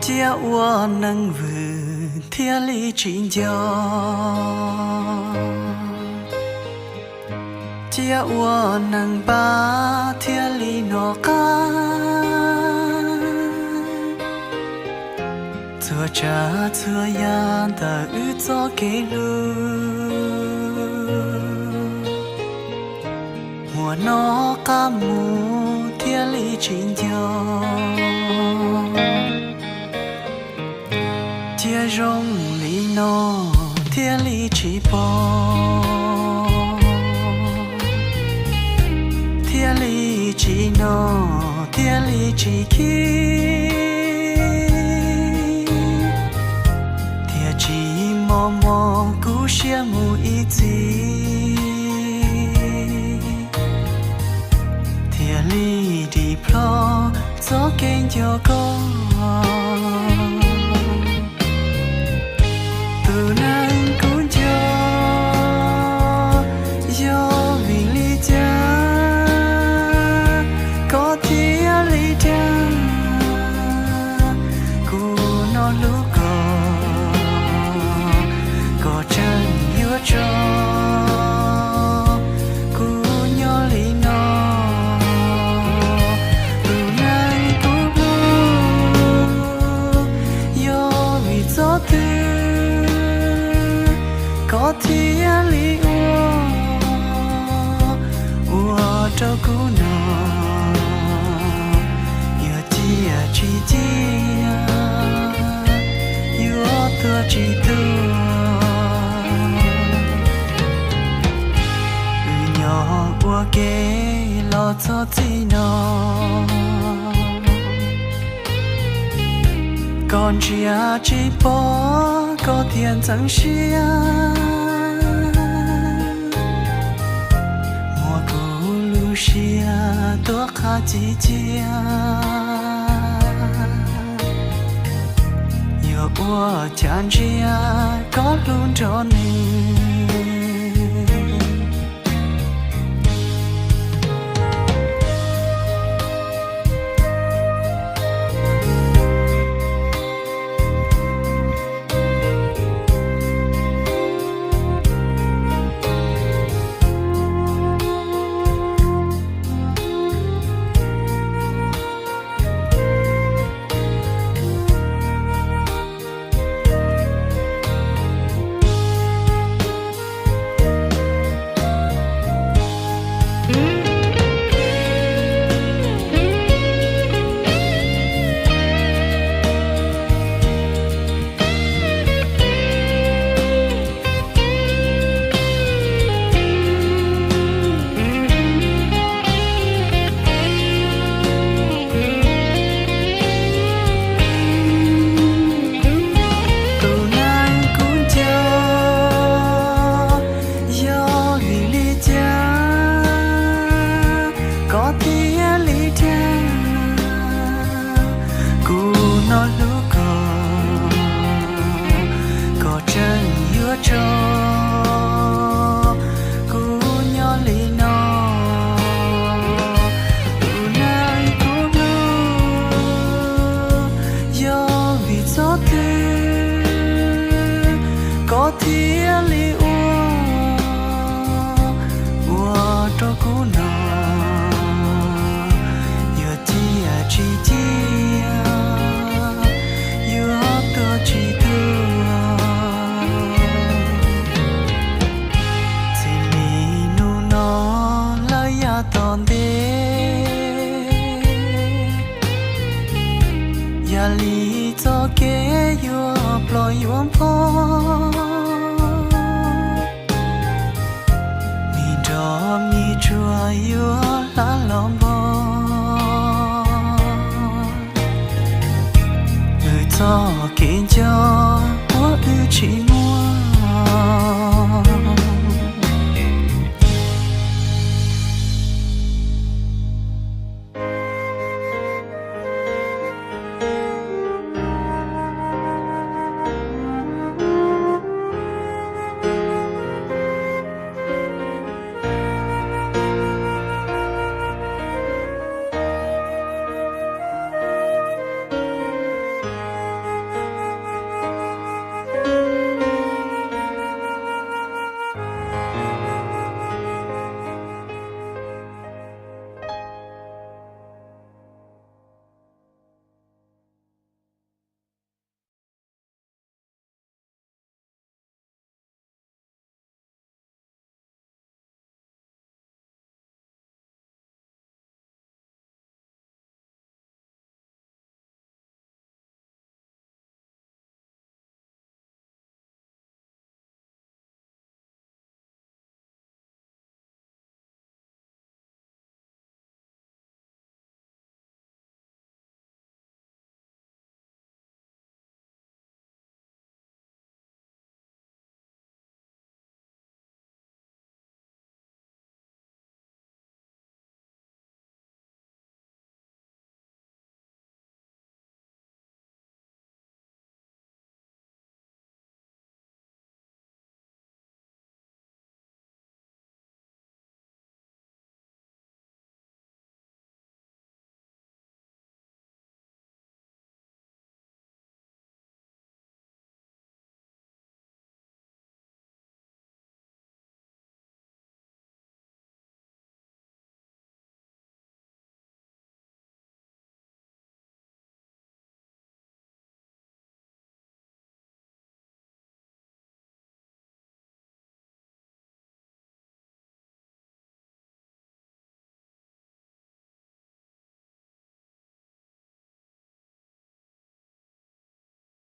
Cia ua neeg vwm thiaj li tsis nco, cia ua neeg npab thiaj li hnov qab. Txhua tsav txhua yam ntawm wb txoj kev hlub, muaj hnov qab mus thiaj li tsis nco. Cia zoo li no thiaj li tsis pom, thiaj li tsis hnov, thiaj li tsis khib, thiaj tsis mos mos kub siab mus ib txhis, thiaj li dim plho txoj kev nco koj. Tus neeg kuv nco, yog vim li cas koj thiaj li dag? Kuv no hlub koj, koj tseem yuav tso kuv nyob li no. Tus neeg kuv hlub, yog vim txoj twg koj thiaj li ua, ua rau kuv no yuav ciaj tsis ciaj, yuav tuag tsis tuag. Wb nyob ua ke los txog txij no, koj ntsia tsis pom koj thiaj ntxeev siab, muab kuv lub siab tuaj qhab ci cia, yuav ua cas ntsia koj hlub nrog nws. Tus neeg kuv nco, yog vim li cas koj thiaj li dag? Kuv no hlub koj, koj tseem yuav tso kuv nyob li no. Tus neeg kuv hlub, yog vim txoj twg koj thiaj li ua, ua rau kuv no yuav ciaj tsis ciaj, yuav tuag tsis tuag. Txij li hnub no lawm yav tom ntej, yam li txoj kev yuav ploj yuav npog, mi nrog mi tsuag yuav hla los npog. Wb txoj kev nco puab wb tsis muaj,